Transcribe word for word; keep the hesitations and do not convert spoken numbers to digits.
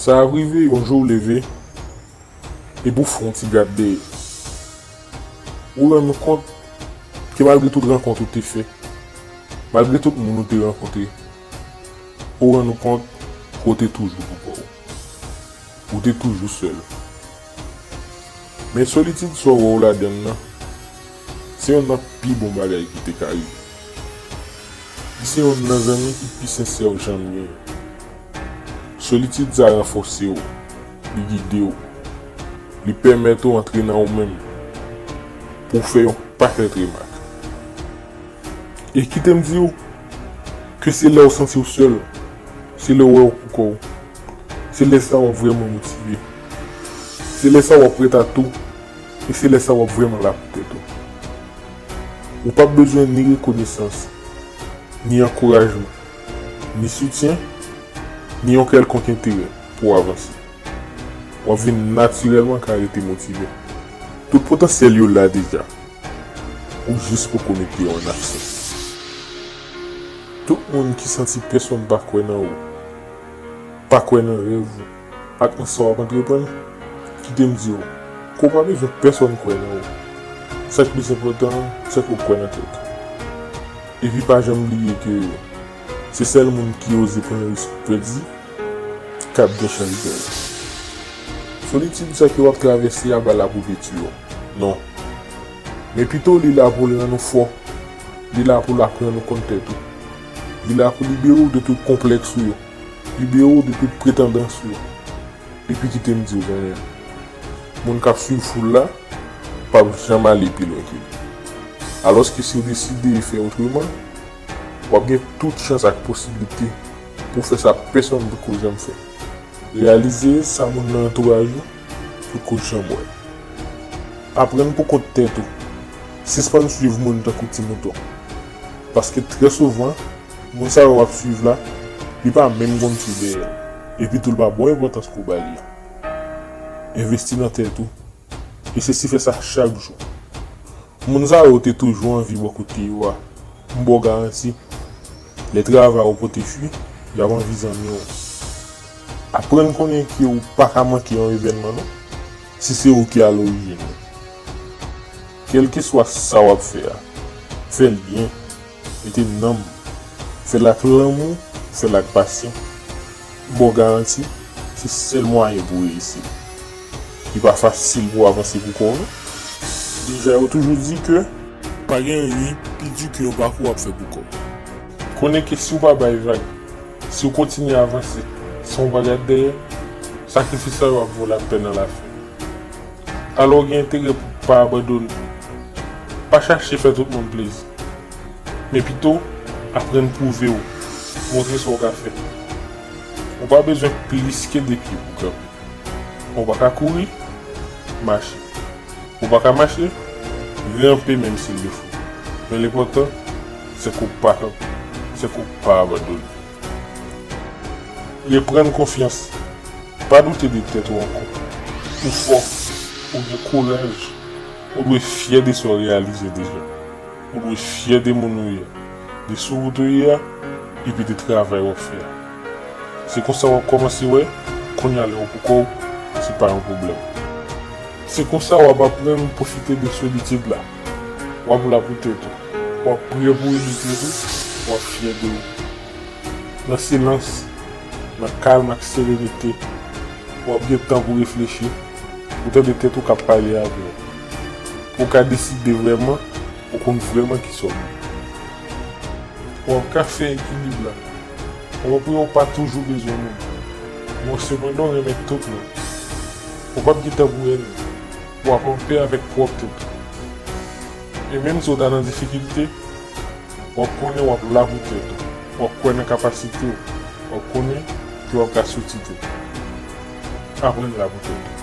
Sa ap rive yon jou w leve, epi w fè yon ti gad dèyè. Ou rann ou kont ke malgre tout rankont ou te fè, malgre tout moun ou te rankontre, ou rann ou kont ke w te toujou pou kò w. Ou te toujou sèl. Men solitid sa w wè w ladann nan, se yonn nan pi bon bagay ki te ka rive. Li se yonn nan zanmi ki pi sensè w janm genyen. Solitid sa ranfòse w, li gide w, li pèmèt ou antre nan ou menm pou w fè yon pakèt remak. E kite m di w ke se lè w santi w sèl, se lè w wè w pou kò w, se lè sa w ap vrèman motive, se lè sa w ap prèt a tou, e se lè sa w ap vrèman la pou tèt ou. Ou p ap bezwen ni rekonesans, ni ankourajman, ni soutyen, ni yon kèlkonk enterè pou w avanse. W ap vin natirèlman ka rete motive. Tout potansyèl yo la deja. Ou jis poko mete yo an aksyon. Tout moun ki santi pèsonn pa kwè nan ou, pa kwè nan rèv ou, ak nan sa w ap antreprann, kite m di w ke w pa bezwen pèsonn kwè nan ou. Sa k plis enpòtan an, se ke w kwè nan tèt ou. Epi pa janm bliye ke se sèl moun ki oze pran risk pèdi k ap gen chans genyen. Solitid sa ke w ap travèse a pa la pou detwi w. Non. Men pito li la pou l rann ou fò. Li la pou l aprann ou konn tèt ou. Li la pou libere w de tout konplèks ou yo. Libere w de tout pretandans ou yo. Epi kite m di w zanmi m, moun k ap swiv foul la p ap janm ale pi lwen ke li. Alòske si w deside fè otreman, w ap gen tout chans ak posiblite pou w fè sa pèsonn poko janm fè. Reyalize sa moun nan antouraj ou poko janm wè. Aprann pou kont tèt ou. Sispann swiv moun tankou ti mouton. Paske trè souvan, moun sa yo w ap swiv la, li pa menm konn sa w dèyè l. Epi tou l pa ba w enpòtans ke w ba li an. Envesti nan tèt ou. E se si fè sa chak jou. Moun sa yo te toujou anvi bò kote yo a. M ba w garanti, lè travay ou pote fwi, y ap anvi zanmi w. Aprann konnen ke ou pa ka manke yon evènman non, si se ou ki alorijin li. Kèlkeswa sa w ap fè a, fè l byen, mete nanm, fè l ak lanmou, fè l ak pasyan. M ba w garanti, se sèl mwayen pou w reyisi. Li pa fasil pou w avanse pou kò w non. Deja yo toujou di ke pa gen anyen pi di ke yon pakou w ap fè pou kò w. Konnen ke si w pa bay vag, si w kontinye avanse san w pa gad dèyè, sakrifis sa yo ap vo lapèn alafen. Alò gen enterè pou w pa abandone. Pa chache fè tout moun plezi. Men pito, aprann pwouve w, montre sa w ka fè. Ou pa bezwen plis ke de pye pou kanpe. Ou pa ka kouri, mache. Ou pa ka mache, ranpe menm si l defo. Men lenpòtan, se ke w pa kanpe, se ke w pa abandone. Reprann konfyans. Pa doute de tèt ou ankò. Ou fò, ou gen kouraj, ou dwe fyè de sa w reyalize deja. Ou dwe fyè de moun ou ye, de sou wout ou ye a, epi de travay w ap fè a. Se konsa w ap kòmanse wè, kounye a lè w pou kò w, se pa yon pwoblèm. Se konsa w ap aprann pwofite de solitid la. W ap la pou tèt ou. W ap prè pou reyisi tèt ou. W ap fyè de ou. Nan silans, nan kalm ak serenite, w ap gen tan pou reflechi, pou tande tèt ou k ap pale avè w. Pou w ka deside vrèman, ou konn vrèman kisa w vle. W ap ka fè ekilib la. Ou konprann ou pa toujou bezwen moun. Men sepandan w renmen tout moun. Ou p ap gen tan pou ènmi. W ap anpè avèk pwòp tèt ou. E menm si w ta nan difikilte, w ap konnen w ap la pou tèt ou. W ap kwè nan kapasite w. W ap konnen ke w ap ka soti tèt ou. Aprann la pou tèt ou.